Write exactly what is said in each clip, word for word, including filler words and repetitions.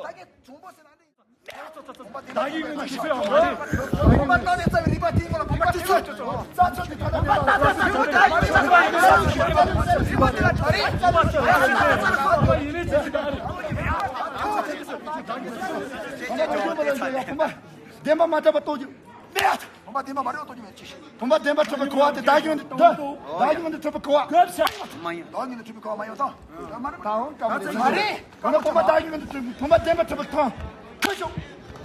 ད་གིན་གྱོང་པོ་ཟེར་ན་འདི། བདག་གིས་ངོས་ནས་ཞུ་ཡོད་མ་རེད། བུམ་པ་བཏང་ནས་རྩ་བའི་རིག་པ་དེའི་སྐོར་ལ་བུམ་པ་དུས་ཚོད་རྩ་ཚོད་ཀྱི་ཐོག་ནས་བུམ་པ་བཏང་ནས་རྩ་བའི་རིག་པ་དེའི་སྐོར་ལ་བུམ་པ་དུས་ཚོད་རིག་པ་དེ་ལ་གྲ་རེད། བདེན་པ་མ་གྲུབ་པ་རྟོགས་རྒྱུ་མེད། བུམ་པ་བདེན་པ་མ་རེད་རྟོགས་རྒྱུ་མེད་ཅེས་བཤད། བུམ་པ་བདེན་པ་གྲུབ་པའི་གོ་བ་དེ་བདག་གིས་ངོས་ནས་འདི། བདག་གིས་ངོས་ནས་གྲུབ་པའི་གོ་བ། བདག་གིས་ངོས་ནས་གྲུབ་པའི་གོ་བ་མ་ཡོང་ཙང་། ད་འོང་ཀ་མ་རེད། མ་རེད། ང་ནི་བུམ་པ་བདག་གིས་ངོས་ནས་གྲུབ། བུམ་པ་བདེན་པ་གྲུབ་པའི་གོ་བ། ཁ་ཤོག་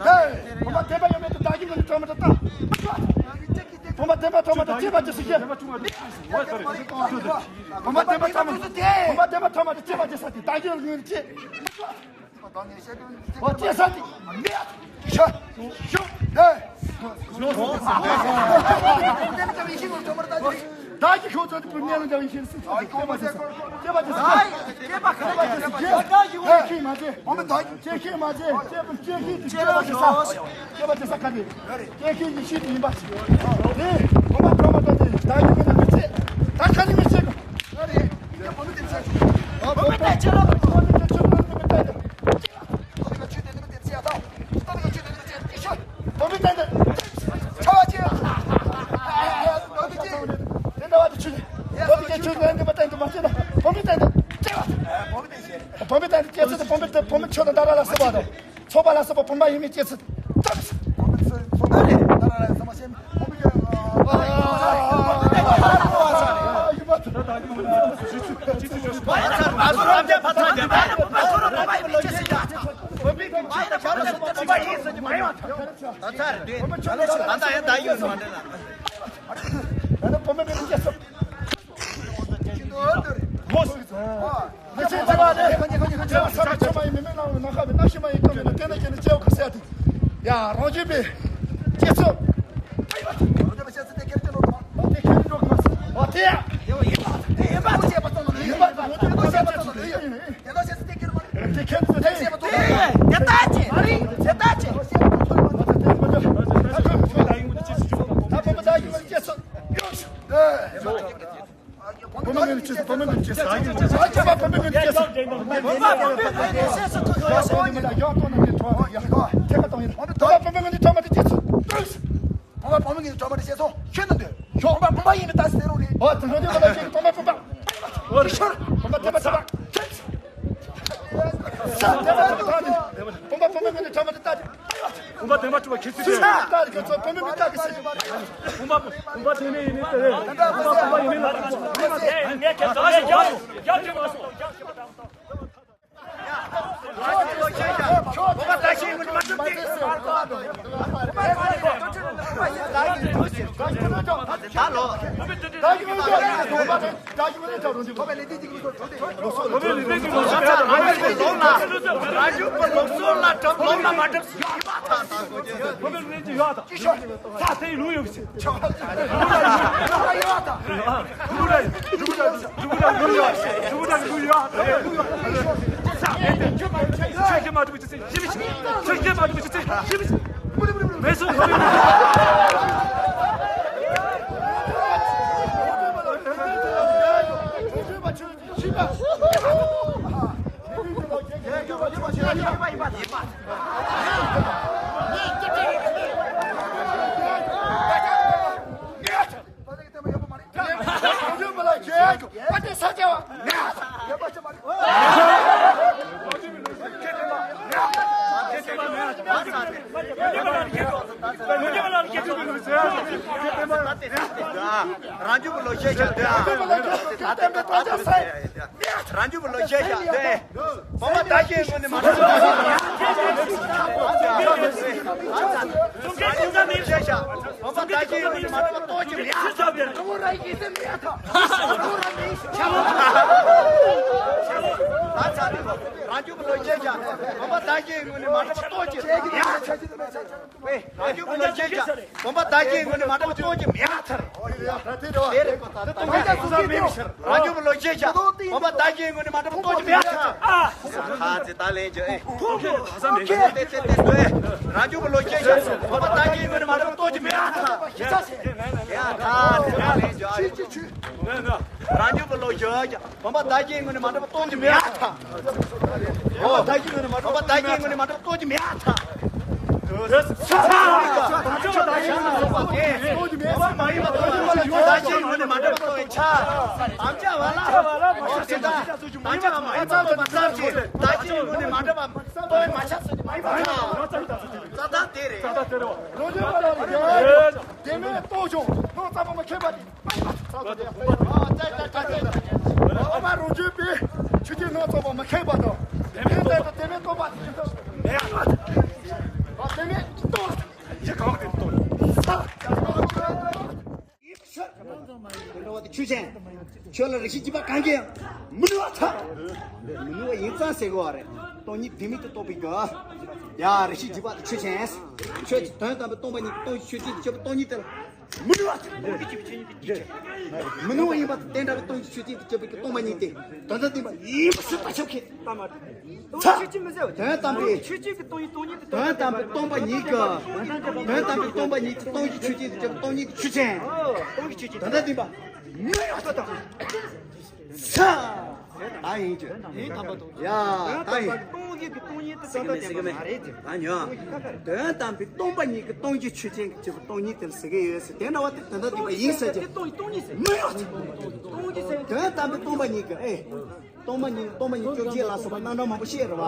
ཧེ། བུམ་པ་བདེན་པ་ཡོད་མེད་དེ་བདག་གིས་ངོས་ནས་གྲུབ་མ་གྲུབ་ལྟ། བུམ་པ་བདེན་པ་གྲུབ་མ་གྲུབ་ཅེས་པ་ཅི་ཞིག་བཤད། བུམ་པ་བདེན་པ་གྲུབ་མ། བུམ་པ་བདེན་པ་གྲུབ་མ་གྲུབ་ཅེས་པ་ཅི་ཟེར་ཏེ་བདག་གིས་ངོས་ནས་ཅི། ཨོ་ཅི་ཟེར་ཏེ། ཤ། ཤུ། ཧེ། བདག་གི་ཁྱོད་ཚོ་དེ་བུད་མེད་ལ་འདྲ་བའི་ཤེས་སྲིད་ཚོད་ཀྱི་སྐྱེས་པ་ཅེས་སོ། སྐྱེས་པ་ཅེས་སོ། སྐྱེས་པ་ཅེས་སོ། སྐྱེས་པ་ཅེས་སོ། སྐྱེས་པ་ཅེས་སོ། སྐྱེས་ཤེས་མ་བྱེད། སྐྱེས་ཤེས་མ་བྱེད། སྐྱེས་པ་ཅེས་སོ། སྐྱེས་པ་ཅེས་སོ་ག་རེ། སྐྱེས་ཤེས་ཀྱི་ཤེས་ཡིན་པ། དེ་བུ་མ་གྲོགས་མ་གྲོགས་དེ་བདག་གི་མི་ལ་མི་བྱེད། ད་ག་ནི་མི་བྱེད། ཨ་རེ། ཡིན་ན་བུ་མོ་དེ་བྱེད། བུ་མོ་དེ་བྱེད་རོགས། བུ་མོ་དེ་བྱེད་ཆོག་བུ་མོ་དེ་བྱེད། ད་ལྟ་ཡང་ད་ཡོད་ནོ་འདྲ་ལ། ཨ་ནི་བུ་མོ་མི་ནི་སྐྱེ་སོ། མོ། ང་ཚོའི་ཚེ་བ་ནི་སྐྱེ་བ་ས་མ་ཆུ་མ་ཡིན་མི་མེད་ལ་ནམ་མཁའ་མི་རྣམ་ཤེས་མ་ཡིན་ཀུན་མེད་ན་དེ་ན་ཁྱེད་ནི་སྐྱེ་བ་ག་ཟེར་ཏེ། ཡ་རང་རྒྱུད་པའི་སྐྱེ་ཚུལ། ཨོ་དེ་ཁྱེད་འགྲོ་གི་མ་ཟེར། ཨོ་དེ་ཡ། ཡིན་པ་དེ་ཡིན་པ་དེ་ཡིན་པ་དེ་ཡིན་པ་དེ་ཡིན་པ་དེ་ཡིན་པ་དེ་ཡིན་པ། དེ་ཁྱེད་ཚོ་དེ་ཡིན་པ་དེ་ཡིན་པ་དེ་ཡིན་པ། བུ་མོ་ངོས་ནས་ཅི་སོང་། བུ་མོ་ངོས་ནས་ཅི་སོང་། ཨ་ཅེ་པ་བུ་མོ་ངོས་ནས་ཅི་སོང་། བུ་མོ་ངོས་ནས་ཅི་སོང་། ཡག་ཏོ་ན་དེ་ཐོག་ཡག་ཁྱེད་ཀ་གཏོང་ཡིན། བུ་མོ་བུ་མོ་ངོས་ནས་ཐོག་མ་དེ་ཅི་སོང་། བུ་མོ་བུ་མོ་ངོས་ནས་ཐོག་མ་དེ་ཅི་སོང་། ཁྱོད་ནི་འདོད། ཞོགས་པ་བུ་མོ་ཡིན་ནི་ད་ཟེར་རོ་རེད། ཨོ་དེ་ཚོ་དེ་བུ་མོ་ཅིག་བུ་མོ་བུ་མོ། ཨོ་དེ་ཤོར་བུ་མོ་དེ་མ་ཐོག་མ། བུ་མོ་བུ་མོ་ངོས་ནས་ཐོག་མ་དེ་ལྟ་དེ། བུམ་པ་དེ་མ་གྲུབ་པ་ཁྱེད་ཚོས་ཏེ། ལྟ་གི་ཚོ་བུམ་པའི་མི་ལྟ་གི་ཟེར། བུམ་པ་བུམ་པ་དེ་ནས་ཡིན་ནི་དེ་རེད། བུམ་པ་བུམ་པ་ཡིན་ནི་ལ་ད་ཚོ། ངས་ཁྱེད་ཚོ་ཡག་ཡག་ཡག་ཡག་ཡག་ཡག་རང་རྒྱུད་པ་ལོ་ཤེས་བྱ་འདོད་ཨ། རང་རྒྱུད་པ་ལོ་ཤེས་བྱ་འདོད། བུམ་པ་བདག་གཞན་ངོས་ནས་མ་གྲུབ་པ། བུམ་པ་བདག་གཞན་ངོས་ནས་མ་གྲུབ་པ་ལྟོས་ཀྱི་མེད། རང་རྒྱུད་པ་ལོ་ཤེས་བྱ། བུམ་པ་བདག་གཞན་ངོས་ནས་མ་གྲུབ་པ་ལྟོས་ཀྱི་མེད། རང་རྒྱུད་པ་ལོ་ཤེས་བྱ། བུམ་པ་བདག་གཞན་ངོས་ནས་མ་གྲུབ་པ་ལྟོས་ཀྱི་མེད་ཚར། དེ་རེད་པ། ད་ལྟ་རང་རྒྱུད་པ་ལོ་ཤེས་བྱ། བུམ་པ་བདག་གཞན་ངོས་ནས་མ་གྲུབ་པ་ལྟོས་ཀྱི་མེད་ཚར། ཨ། ཁ་ཚེ་ད་ལན་རྒྱུ་ཨེ། ཏེ་ཏེ་ཏེ་ཏེ། རང་རྒྱུད་པ་ལོ་ཤེས་བྱ། བུམ་པ་བདག་གཞན་ངོས་ནས་མ་གྲུབ་པ་ལྟོས་ཀྱི་མེད་ཚར། ཡ་ཁ་ཚེ་ད་ལན་རྒྱུ་ཨེ། རང་རྒྱུད་པ་ལོ་ཤེས་བྱ། བུམ་པ་བདག་གཞན་ངོས་ནས་མ་གྲུབ་པ་ལྟོས་ཀྱི་མེད་ཨ་ཐ། བུམ་པ་བདག་གཞན་ངོས་ནས་མ་གྲུབ་པ་ལྟོས་ཀྱི་མེད་ཨ་ཐ། བུམ་པ་བདག་གཞན་ངོས་ནས་མ་གྲུབ་པ་ལྟོས་ཀྱི་མེད་ཨ་ཐ། བུམ་པ་མ་ཡིན་པ་ལྟོས་ཀྱི་མ་གྲུབ་པ་ལྟོས་ཀྱི་ཆ། དམ་བཅའ་བ་ལ་དམ་བཅའ་མ་ཡིན་པ་ལྟོས་ཀྱི་མ་གྲུབ་པ་བདག་གཞན་ངོས་ནས་མ་གྲུབ་པ་ལྟོས་མ་ཆ་ཟེར་གྱི་མ་ཡིན་པ་ཐ། རྩ་བ་དེ་རེད། དེ་མིན་ལྟོས་བྱུང་ནོ་རྩ་བ་མ་ཁེལ་བ་དེ། ཨོ་མ་རང་རྒྱུད་པའི་ཆོས་ཀྱི་སྣང་ཚོགས་པ་མི་ཁེགས་པ་དང་། དེ་མིན་ལྟ་དང་དེ་མིན་སྟོང་པ་དེ་ཚོ་མེད་ཡ། དེ་མིན་སྟོང་ཡི་གང་དེ་སྟོང་། ཆོས་ཅན། ཆོས་ལ་རེ་ཞིག་བགྱིས་པ་གང་གིས་ཡང་མི་ནུས་པ་ཐལ། མི་ནུས་པ་ཡིན་ཙང་ཟེར་དགོས་པ་རེད། སྟོང་ཉིད་ལྡན་མིན་དུ་རྟོགས་པའི་རྒྱུ། ཡ་རེ་ཞིག་བགྱིས་པ་དེ་ཆོས་ཅན། ཆོས་ཀྱི་དོན་དམ་པའི་སྟོང་པ་ཉིད་སྟོང་ཆོས་ཅན་གྱི་སྤྱོད་པ་སྟོང་ཉིད་དེ་ལ། མི་ནུས་པ། མི་ནུས་པ་ཡིན་པ་དེ་འདྲ་བའི་སྟོང་ཉིད་ཆོས་ཅན་དུ་གྱུར་པའི་སྟོང་པ་ཉིད་དེ་དོན་དམ་བདེན་པ་ཡིན་པ་ཞིག་ད་ཆོག་གི། ད་མ་ཚ། དོན་དམ་པའི། དོན་དམ་པའི་སྟོང་པ་ཉིད་ཀྱི། དོན་དམ་པའི་སྟོང་པ་ཉིད་ཀྱི་སྟོང་ཉིད་ཆོས་ཅན་དུ་གྱུར་པའི་སྟོང་ཉིད་ཆོས་ཅན། དོན་དམ་བདེན་པ། མི་ཡོད་ཚོད་དང་། ས། ད་ཡིན་གྱི། ཡིན་དམ་པ་དང་། ཡ། ད་ཡིན། སྟོང་ཉིད་ཀྱི་སྟོང་ཉིད་དུ་ཟེར་གི་མེད་ཟེར་གི་མེད། ད་ཉོ། དོན་དམ་པའི་སྟོང་པ་ཉིད་ཀྱི་སྟོང་ཉིད་ཆོས་ཅན་གྱི་སྟོང་ཉིད་དེ་ཟེར་གི་ཡོད་ཟེར། དེ་འདྲ་བ་དེ་དོན་དམ་བདེན་པ་ཡིན་ཟེར་གྱི། སྟོང་ཉིད་ཟེར། མི་ཡོད་ཚོད། སྟོང་ཉིད་ཟེར། དོན་དམ་པའི་སྟོང་པ་ཉིད་ཀྱི་ཨེ། སྟོང་པ་ཉིད། སྟོང་པ་ཉིད་བཅོ་བརྒྱད་ལ་སོགས་པ་རྣམ་གྲངས་མང་པོ་བཤད་རེད་བ།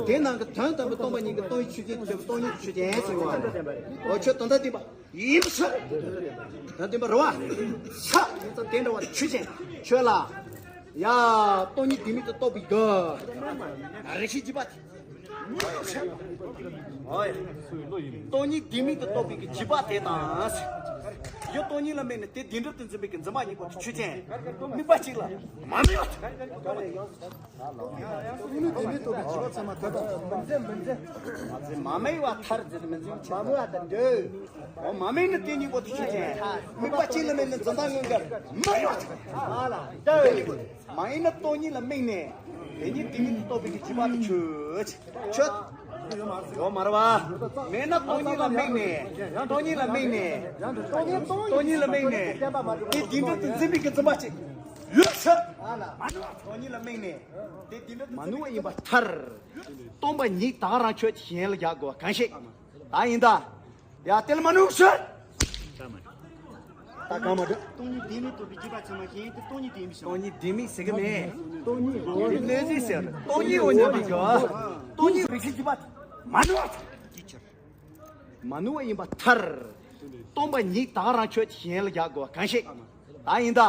དེ་ནང་གི་དོན་དམ་པའི་སྟོང་པ་ཉིད་ཀྱི་སྟོང་ཉིད་ཆོས་ཅན་གྱི་སྟོང་ཉིད་ཆོས་ཅན་ཟེར་བ། འོ་ཁྱོད་དོན་དམ་བདེན་པ་ཡིན་ཟེར། དོན་དམ་བདེན་པ་རེད་བ། ས། དེ་འདྲ་བ་ཆོས་ཅན། ཁྱོད་ལ། ཡ། སྟོང་ཉིད་བདེན་མེད་དུ་རྟོགས་པའི་གི། རེ་ཞིག་འཇིགས་པ་དེ། སྟོང་ཉིད་བདེན་མེད་དུ་རྟོགས་པའི་གི་འཇིགས་པ་དེ་དང་། ཡུལ་སྟོང་ཉིད་ལ་དམིགས་ནས་དེ་བདེན་གྲུབ་ཏུ་འཛིན་པའི་གི་འཛིན་པ་གཉིས་པོ་དེ་ཆོས་ཅན། དམིགས་པ་གཅིག་ལ་མ་དམིགས་པ། སྟོང་ཉིད་བདེན་མེད་རྟོགས་པའི་འཇིགས་པ་ཚད་མ་དེ་དང་། མི་འཛིན། མི་འཛིན། མ་དམིགས་པ་མཐར་འཛིན། མི་འཛིན། མ་དམིགས་པ་དང་འདོད། འོ་མ་དམིགས་ནི་དེ་གཉིས་པོ་དེ་ཆོས་ཅན། དམིགས་པ་གཅིག་ལ་དམིགས་ནི་འཛིན་སྟངས་དངོས་འགལ་མ་ཡོང་། ཨ་ལ། དེ་གཉིས་པོ་མ་ཡིན་ན་སྟོང་ཉིད་ལ་དམིགས་ནས་དེ་ཉིད་བདེན་མེད་དུ་རྟོགས་པའི་གི་འཇིགས་པ་དེ་ཆོས་ཅན། ཡོད་མ་རེད་བ། མེད་ན་སྟོང་ཉིད་ལ་དམིགས་ནས། སྟོང་ཉིད་ལ་དམིགས་ནས། སྟོང་ཉིད་ལ་དམིགས་ནས་དེ་བདེན་གྲུབ་ཏུ་འཛིན་པའི་གི་འཛིན་པ་ཅིག་ཡོད་ཟེར། སྟོང་ཉིད་ལ་དམིགས་ནས་དེ་བདེན་གྲུབ་ཏུ་མ་ནུས་པ་ཡིན་པ་མཐར། སྟོང་པ་ཉིད་ད་ག་རང་ཆོས་ཀྱི་གཞན་ལ་རྒྱག་དགོས་པ་གང་ཞིག་ད་ཡིན་ད། ཡ། དེ་ལ་མ་ནུས་ཟེར། ད་གང་མ་འདྲི། སྟོང་ཉིད་བདེན་མེད་རྟོགས་པའི་འཇིགས་པ་ཚད་མ་གཞན་དུ་སྟོང་ཉིད་བདེན་མེད་བྱུང་། སྟོང་ཉིད་བདེན་མེད་ཟེར་གི་མེད། སྟོང་ཉིད་འོ་ཉིད་ཟེར། སྟོང་ཉིད་འོ་ཉིད་པའི་གི། སྟོང་ཉིད་རེ་ཞིག་འཇིགས་པ་མ་ནུས་པ། མ་ནུས་པ་ཡིན་པ་མཐར། སྟོང་པ་ཉིད་ད་ག་རང་ཆོས་ཀྱི་གཞན་ལ་རྒྱག་དགོས་པ་གང་ཞིག་ད་ཡིན་ད།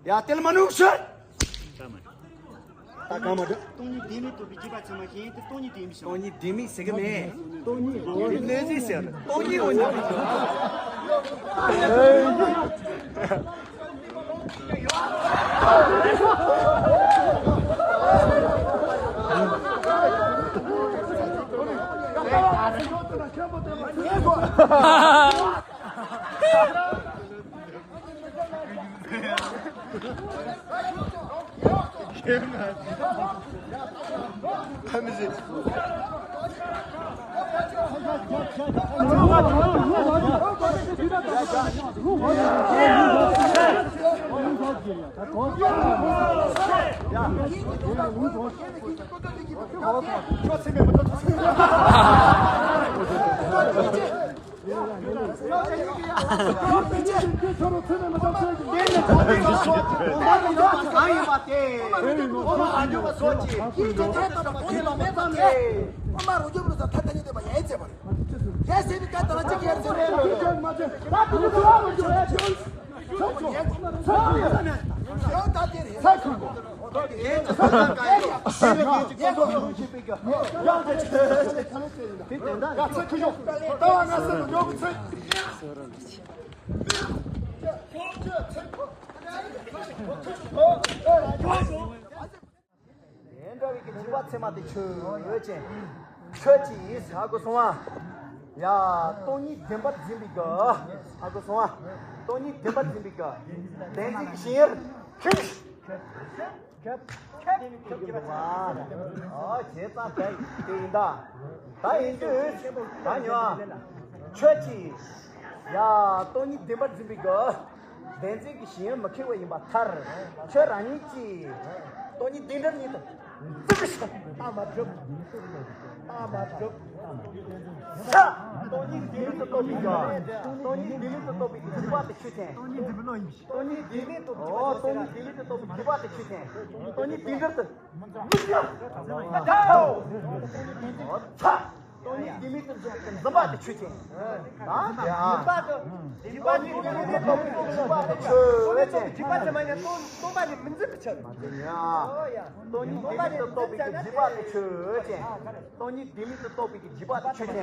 ཡ། དེ་ལ་མ་ནུས་ཟེར། ད་གང་མ་འདྲི། སྟོང་ཉིད་བདེན་མེད་རྟོགས་པའི་འཇིགས་པ་ཚད་མ་གཞན་དུ་སྟོང་ཉིད་བདེན་མེད་བྱུང་། སྟོང་ཉིད་བདེན་མེད་ཟེར་གི་མེད། སྟོང་ཉིད་འོ་ཉིད་ཟེར། སྟོང་ཉིད་འོ་ཉིད། དེ་འདྲ་བའི་གི་འཇིགས་པ་ཚད་མ་དེ་ཆོས་ཅན། ཆོས་ཅན་ཡིན་ཧ་གོ་སོང་ཨ། ཡ། སྟོང་ཉིད་བདེན་པར་འཛིན་པའི་གི། ཧ་གོ་སོང་ཨ། སྟོང་ཉིད་བདེན་པར་འཛིན་པའི་གི། བདེན་འཛིན་གྱི་ཞིང་ཡུལ། ཁྱོད། ཁྱོད། ཁྱོད་ཀྱི་བ། ཨོ་བྱས་ཙང་ད་དེ་ཡིན་ད། ད་ཡིན་དུས་ད་ཉོ་ཨ། ཆོས་ཅན། ཡ། སྟོང་ཉིད་བདེན་པར་འཛིན་པའི་གི། བདེན་འཛིན་གྱི་ཞེན་མི་ཁེགས་པ་ཡིན་པ་མཐར། ཁྱོད་རང་ཉིད་ཀྱིས་སྟོང་ཉིད་བདེན་གྲུབ་ཉིད་དུ་འཛིན་པའི་ཕྱིར། ལྟ་མ་གྲུབ། ལྟ་མ་གྲུབ། ས། སྟོང་ཉིད་བདེན་མེད་དུ་རྟོགས་པའི་གི། སྟོང་ཉིད་བདེན་མེད་དུ་རྟོགས་པའི་གི་འཇིགས་པ་དེ་ཆོས་ཅན། སྟོང་ཉིད་བདེན་མེད་དུ། ཨོ། སྟོང་ཉིད་བདེན་མེད་དུ་རྟོགས་པའི་འཇིགས་པ་དེ་ཆོས་ཅན། སྟོང་ཉིད་བདེན་གྲུབ་ཏུ། མི་འགྱུར། ཨོ། ཚ། སྟོང་ཉིད་བདེན་མེད་དུ་འཛིན་པའི་འཛིན་པ་དེ་ཆོས་ཅན། ད་དེ་ཨ། འཇིགས་པ་དེ་ཆོས་ཅན། འཇིགས་པ་དེ་མ་ཡིན་སྟོང་སྟོང་པ་ནི་མི་འཛིན་པའི་ཕྱིར། སྟོང་ཉིད་བདེན་མེད་དུ་རྟོགས་པའི་གི་འཇིགས་པ་དེ་ཆོས་ཅན། སྟོང་ཉིད་བདེན་མེད་དུ་རྟོགས་པའི་གི་འཇིགས་པ་དེ་ཆོས་ཅན།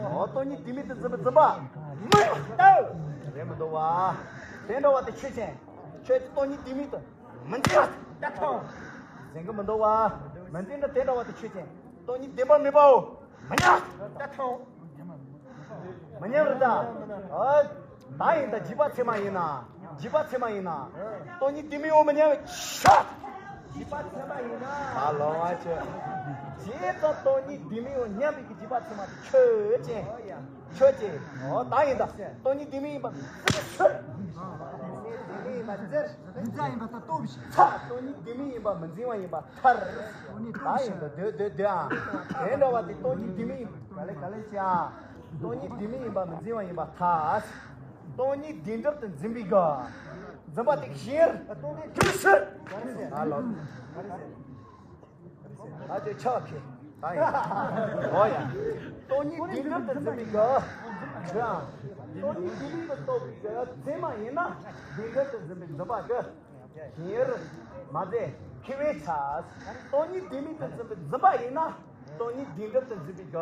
ཨོ། སྟོང་ཉིད་བདེན་མེད་དུ་འཛིན་པའི་འཛིན་པ་མི་ཡོང་། རེད་མི་འདུག་བ། དེ་འདྲ་བ་དེ་ཆོས་ཅན། ཁྱོད་ཀྱིས་སྟོང་ཉིད་བདེན་མེད་དུ་མི་འཛིན་པ། ད་ཐང་། འཛིན་གི་མི་འདུག་བ། མི་འཛིན་ན་དེ་འདྲ་བ་དེ་ཆོས་ཅན། སྟོང་ཉིད་བདེན་པར་མེད་པའོ། མི་ཉམས། ད་ཐང་། མི་ཉམས་རེད་ད། ཨ། ད་ཡིན་ད་རྗེས་དཔག་ཚད་མ་ཡིན་ན། རྗེས་དཔག་ཚད་མ་ཡིན་ན། སྟོང་ཉིད་བདེན་མིན་འོག་མི་མཉམ་པའི་ཆ། རྗེས་དཔག་ཚད་མ་ཡིན་ན། ད་ལོང་བ་ཆོས། བྱས་ཙང་སྟོང་ཉིད་བདེན་མིན་འོག་མཉམ་པའི་གི་རྗེས་དཔག་ཚད་མ་དེ་ཆོས་ཅན། ཆོས་ཅན། འོ་ད་ཡིན་ད། སྟོང་ཉིད་བདེན་མིན་ཡིན་པ་ཆོས། སྟོང་ཉིད་བདེན་མིན་ཡིན་པ་ཟེར། མིན་འཛིན་ཡིན་པ་ད་སྟོབས་ཤིག་ཚ། སྟོང་ཉིད་བདེན་མིན་ཡིན་པ་མི་འཛིན་པ་ཡིན་པ་ཐར། ད་ཡིན་ད་སྡོད་སྡོད་སྡོད་ཨ། དེ་འདྲ་བ་དེ་སྟོང་ཉིད་བདེན་མིན་ཡིན་པ་ག་ལེ་ག་ལེ་བྱེད་ཨ། སྟོང་ཉིད་བདེན་མིན་ཡིན་པ་མི་འཛིན་པ་ཡིན་པ་ཐར། སྟོང་ཉིད་བདེན་གྲུབ་ཏུ་འཛིན་པའི་གི། འཛིན་པ་དེ་གཞན་ཡུལ་དུ་ཤེས། ཨ་ལོ། ད་དེ་ཆགས་ཁེ། ད་ཡིན། འོ་ཡ། སྟོང་ཉིད་བདེན་གྲུབ་ཏུ་འཛིན་པའི་གི། སྟོང་ཉིད་བདེན་མིན་དུ་རྟོགས་པའི་གི་ཚད་མ་ཡིན་ན། བདེན་གྲུབ་ཏུ་འཛིན་པའི་འཛིན་པ་གི། གཞན་ཡུལ་མ་ཟད་ཁེ་བའི་ཆ། སྟོང་ཉིད་བདེན་མིན་དུ་འཛིན་པའི་འཛིན་པ་ཡིན་ན། སྟོང་ཉིད་བདེན་གྲུབ་ཏུ་འཛིན་པའི་གི།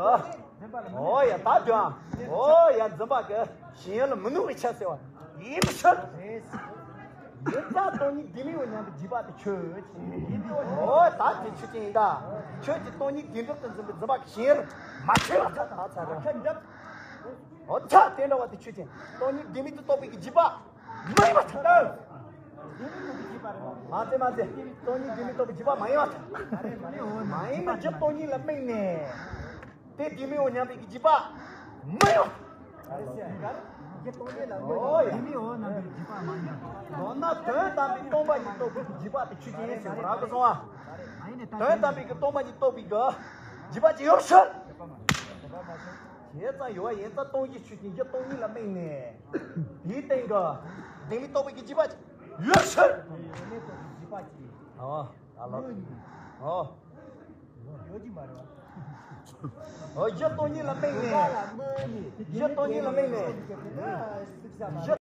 འོ་ཡ་ད་དོན། འོ་ཡ་འཛིན་པ་གི་གཞན་ཡུལ་མི་གནོད་པའི་ཆ་ཟེར་བ་ཡིན་ཕྱིར། ཡིན་ཙང་སྟོང་ཉིད་བདེན་མིན་འོག་མཉམ་པའི་རྗེས་དཔག་དེ་ཆོས་ཅན། འོ་ད་དེ་ཆོས་ཅན་ཡིན་ད། ཆོས་ཀྱི་སྟོང་ཉིད་བདེན་གྲུབ་ཏུ་འཛིན་པའི་འཛིན་པ་གི་གཞན་ཡུལ་མ་ཁེ་བ་ད་ད་ཚ་རེད། འོ་ད་དེ་འདྲ་བ་དེ་ཆོས་ཅན། སྟོང་ཉིད་བདེན་མིན་དུ་རྟོགས་པའི་གི་རྗེས་དཔག་མ་ཡིན་པ་ཐལ། མ་ཚད་མ་ཚད། སྟོང་ཉིད་བདེན་མིན་རྟོགས་པའི་རྗེས་དཔག་མ་ཡིན་པ་ཐལ། མ་ཡིན་ན་རྒྱུ་སྟོང་ཉིད་ལ་དམིགས་ནས། དེ་བདེན་མིན་འོག་མཉམ་པའི་གི་རྗེས་དཔག་མ་ཡིན་པ། འོ་ཡ། མདོར་ན་དོན་དམ་པའི་སྟོང་པ་ཉིད་རྟོགས་པའི་གི་རྗེས་དཔག་དེ་ཆོས་ཅན་ཟེར་བ་རག་གི་སོང་ཨ། དོན་དམ་པའི་གི་སྟོང་པ་ཉིད་རྟོགས་པའི་གི་རྗེས་དཔག་ཅིག་ཡོད་ཕྱིར། བྱས་ཙང་ཡོད་པ་ཡིན་ཙང་སྟོང་གཞི་ཆོས་ཅན་རྒྱུ་སྟོང་ཉིད་ལ་དམིགས་ནས། དེའི་སྟེང་གི་བདེན་མིན་རྟོགས་པའི་གི་རྗེས་དཔག་ཅིག་ཡོད་ཕྱིར། ཨོ། ཨ་ལོ། ཨོ། ཨོ་རྒྱུ་སྟོང་ཉིད་ལ་དམིགས་ནས། རྒྱུ་སྟོང་ཉིད་ལ་དམིགས་ནས། རྒྱུ།